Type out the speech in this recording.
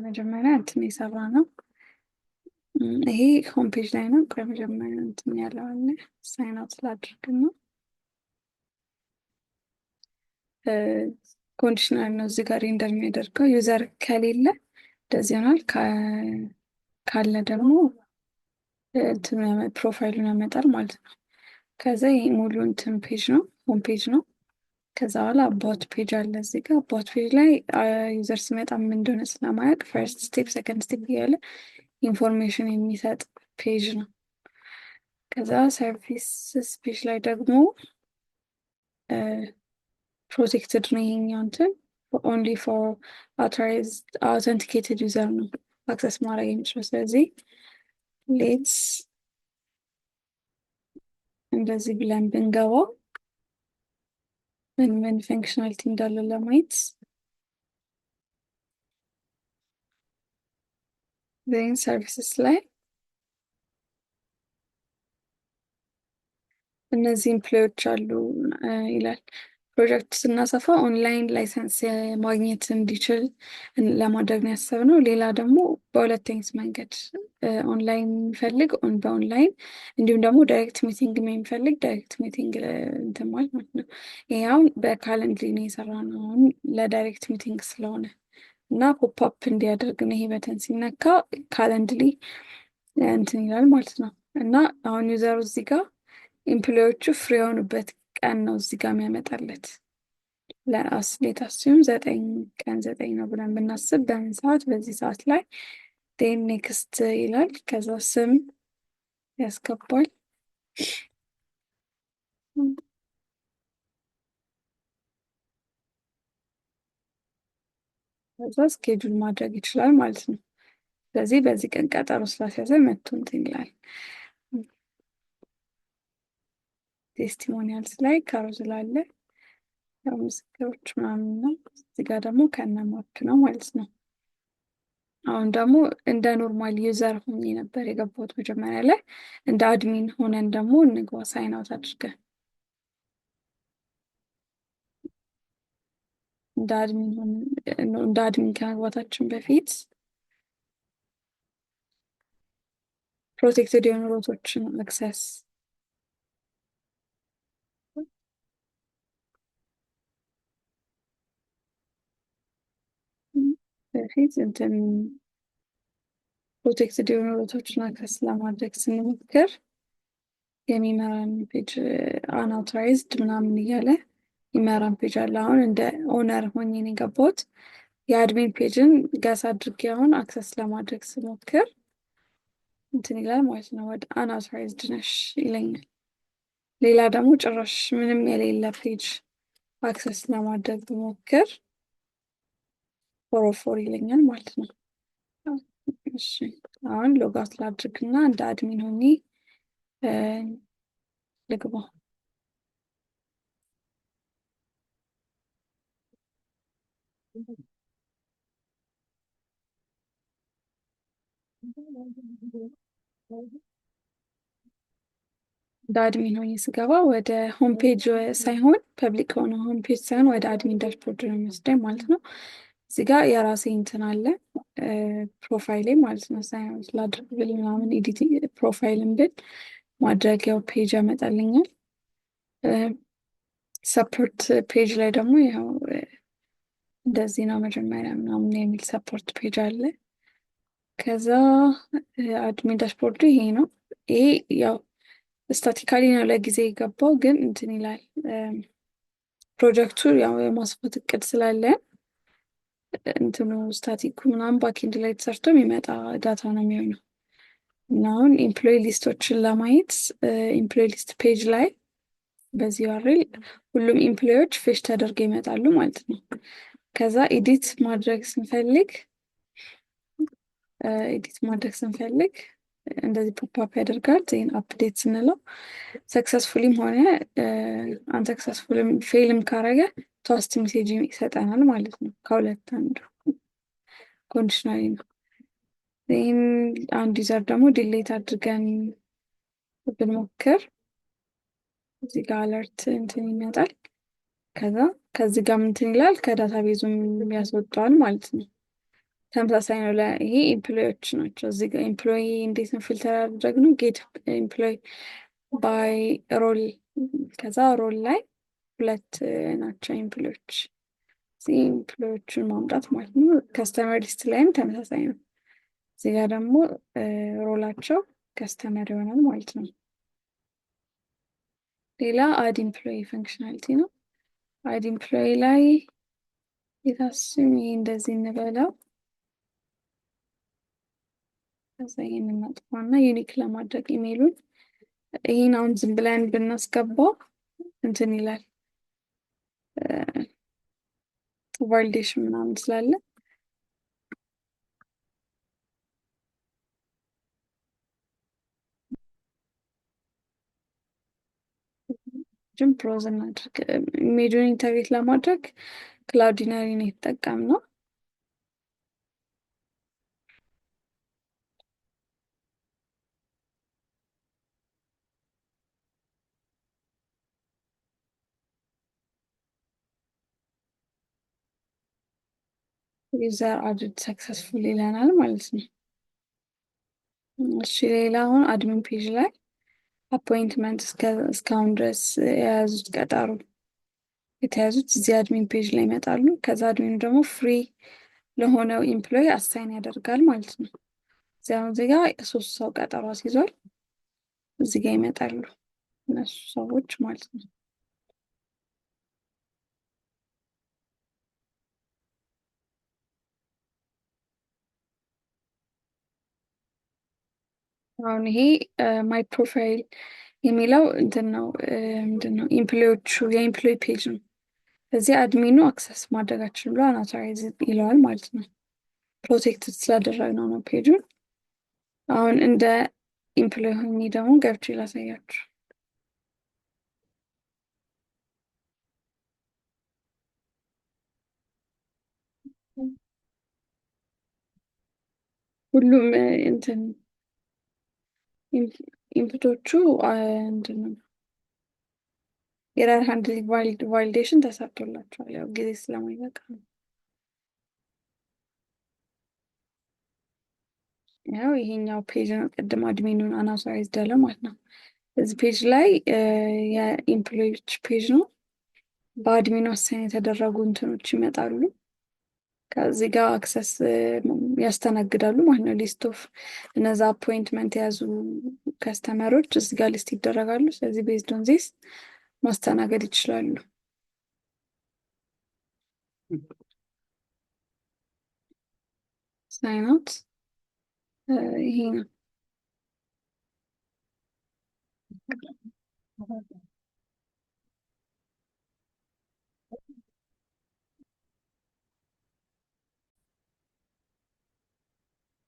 መጀመሪያ እንትን የሰራ ነው። ይሄ home page ላይ ነው። ቆይ መጀመሪያ እንትን ያለው አለ sign out ላድርግ ነው። Conditional ነው እዚህ ጋር render የሚያደርገው user ከሌለ እንደዚህ ይሆናል። ካለ ደግሞ እንትኑ profile ኡን ያመጣል ማለት ነው። ከዛ ይሄ ሙሉ እንትን page ነው፣ home page ነው። ከዛ በኋላ about page አለ እዚህ ጋር። About page ላይ user ሲመጣ ምን እንደሆነ ስለማያውቅ first step፣ second step እያለ information የሚሰጥ page ነው። ከዛ services page ላይ ደግሞ protected ነው ይሄኛው እንትን only for authorized authenticated user ነው access ማድረግ የሚችለው። ስለዚህ let's እንደዚህ ብለን ብንገባው ምን ምን functionality እንዳለው ለማየት then services ላይ እነዚህ employee ዎች አሉ ይላል። ፕሮጀክት ስናሰፋ online license ማግኘት እንዲችል ለማድረግ ነው ያሰብነው። ሌላ ደግሞ በሁለት አይነት መንገድ ኦንላይን የሚፈልግ በኦንላይን እንዲሁም ደግሞ direct meeting የሚፈልግ direct meeting እንትን ማለት ነው። ይሄ አሁን በ Calendly ነው የሰራነው አሁን ለ direct meeting ስለሆነ እና pop up እንዲያደርግ ነው። ይሄ button ሲነካ Calendly እንትን ይላል ማለት ነው። እና አሁን user ኡ እዚህ ጋር employee ዎቹ free የሆኑበት ቀን ነው እዚህ ጋር የሚያመጣለት። ለአስሌት ሲሆን 9 ቀን 9 ነው ብለን ብናስብ በምን ሰዓት በዚህ ሰዓት ላይ then next ይላል። ከዛ ስም ያስገባል። ከዛ schedule ማድረግ ይችላል ማለት ነው። ስለዚህ በዚህ ቀን ቀጠሮ ስላስያዘ መጥቶ እንትን ይላል። Testimonials ላይ carousel አለ ያው ምስክሮች ምናምን ነው። እዚህ ጋር ደግሞ ከነ map ነው ማለት ነው። አሁን ደግሞ እንደ normal user ሆኜ ነበር የገባሁት መጀመሪያ ላይ። እንደ admin ሆነን ደግሞ እንግባ sign out አድርገን እንደ admin ሆነን እንደ admin ከመግባታችን በፊት protected የሆኑ route ኦችን access በፊት እንትን protected የሆኑ route ኦችን access ለማድረግ ስንሞክር የሚመራን page unauthorized ምናምን እያለ የሚመራን page አለ። አሁን እንደ owner ሆኜ ነው የገባሁት። የ admin page ን guess አድርጌ አሁን access ለማድረግ ስሞክር እንትን ይላል ማለት ነው። ወደ unauthorized ነሽ ይለኛል። ሌላ ደግሞ ጭራሽ ምንም የሌለ page access ለማድረግ ብሞክር 404 ይለኛል ማለት ነው። እሺ አሁን logout ላድርግና እንደ admin ሆኜ እ፣ ልግባ። እንደ admin ሆኜ ስገባ ወደ home page ሳይሆን public ሆነ home page ሳይሆን ወደ admin dashboard ነው የሚወስደኝ ማለት ነው። እዚህ ጋር የራሴ እንትን አለ profile ኤ ማለት ነው። Sign ላድርግ ብል ምናምን edit profile ን ብል ማድረጊያው page ያመጣልኛል። Support page ላይ ደግሞ ያው እንደዚህ ነው መጀመሪያ ምናምን የሚል support page አለ። ከዛ admin dashboard ኡ ይሄ ነው። ይሄ ያው statically ነው ለጊዜ የገባው፣ ግን እንትን ይላል ፕሮጀክቱ ያው የማስፋት እቅድ ስላለን እንትኑ static ኡ ምናምን backend ላይ ተሰርቶ የሚመጣ data ነው የሚሆነው። እና አሁን employee list ኦችን ለማየት employee list page ላይ በዚህ URL ሁሉም employee ዎች fetch ተደርገው ይመጣሉ ማለት ነው። ከዛ edit ማድረግ ስንፈልግ እንደዚህ pop up ያደርጋል። Then update ስንለው successfully ም ሆነ unsuccessful ም fail ም ካረገ toast message ይሰጠናል ማለት ነው። ከሁለት አንዱ conditionally ነው። Then አንድ user ደግሞ delete አድርገን ብንሞክር እዚህ ጋር alert እንትን ይመጣል። ከዛ ከዚህ ጋር እንትን ይላል ከ database ኡም ያስወጣዋል ማለት ነው። ተመሳሳይ ነው። ይሄ employee ዎች ናቸው። እዚህ ጋር employee እንዴት ነው filter ያደረግነው? Get employee by role፣ ከዛ role ላይ ሁለት ናቸው employee ዎች። እዚህ employee ዎቹን ማምጣት ማለት ነው። Customer list ላይም ተመሳሳይ ነው። እዚህ ጋር ደግሞ role ኣቸው customer ይሆናል ማለት ነው። ሌላ add employee functionality ነው። Add employee ላይ የታስም ይሄ እንደዚህ እንበለው፣ ከዛ ይሄን እናጥፋና unique ለማድረግ ኢሜይሉን ይሄን አሁን ዝም ብለን ብናስገባው እንትን ይላል፣ validation ምናምን ስላለ ጅም browse እናድርግ። Image ኡን integrate ለማድረግ Cloudinary ነው የተጠቀምነው። User added successful ይለናል ማለት ነው። እሺ፣ ሌላ አሁን admin page ላይ appointment እስካሁን ድረስ የያዙት ቀጠሮ የተያዙት እዚህ admin page ላይ ይመጣሉ። ከዛ admin ኡ ደግሞ free ለሆነው employee assign ያደርጋል ማለት ነው። እዚህ አሁን እዚህ ጋር ሶስት ሰው ቀጠሮ አስይዟል። እዚህ ጋር ይመጣሉ እነሱ ሰዎች ማለት ነው። አሁን ይሄ my profile የሚለው እንትን ነው፣ ምንድን ነው፣ employee ዎቹ የ employee page ነው። እዚህ admin ኡ access ማድረጋችን ብሎ unauthorized ይለዋል ማለት ነው። Protected ስላደረግነው ነው page ኡን። አሁን እንደ employee ሆኜ ደግሞ ገብቼ ላሳያችሁ። ሁሉም እንትን input ኦቹ እንትን ነው፣ error handling validation ተሰርቶላቸዋል። ያው ጊዜ ስለማይበቃ ነው። ያው ይሄኛው page ነው ቅድም admin ኡን unauthorized ያለው ማለት ነው። እዚህ page ላይ የ employee ዎች page ነው። በ admin ኡ assign የተደረጉ እንትኖች ይመጣሉ። ከዚህ ጋር access ያስተናግዳሉ ማለት ነው። List of እነዛ appointment የያዙ customer ኦች እዚህ ጋር list ይደረጋሉ። ስለዚህ based on this ማስተናገድ ይችላሉ። Sign out ይሄ ነው።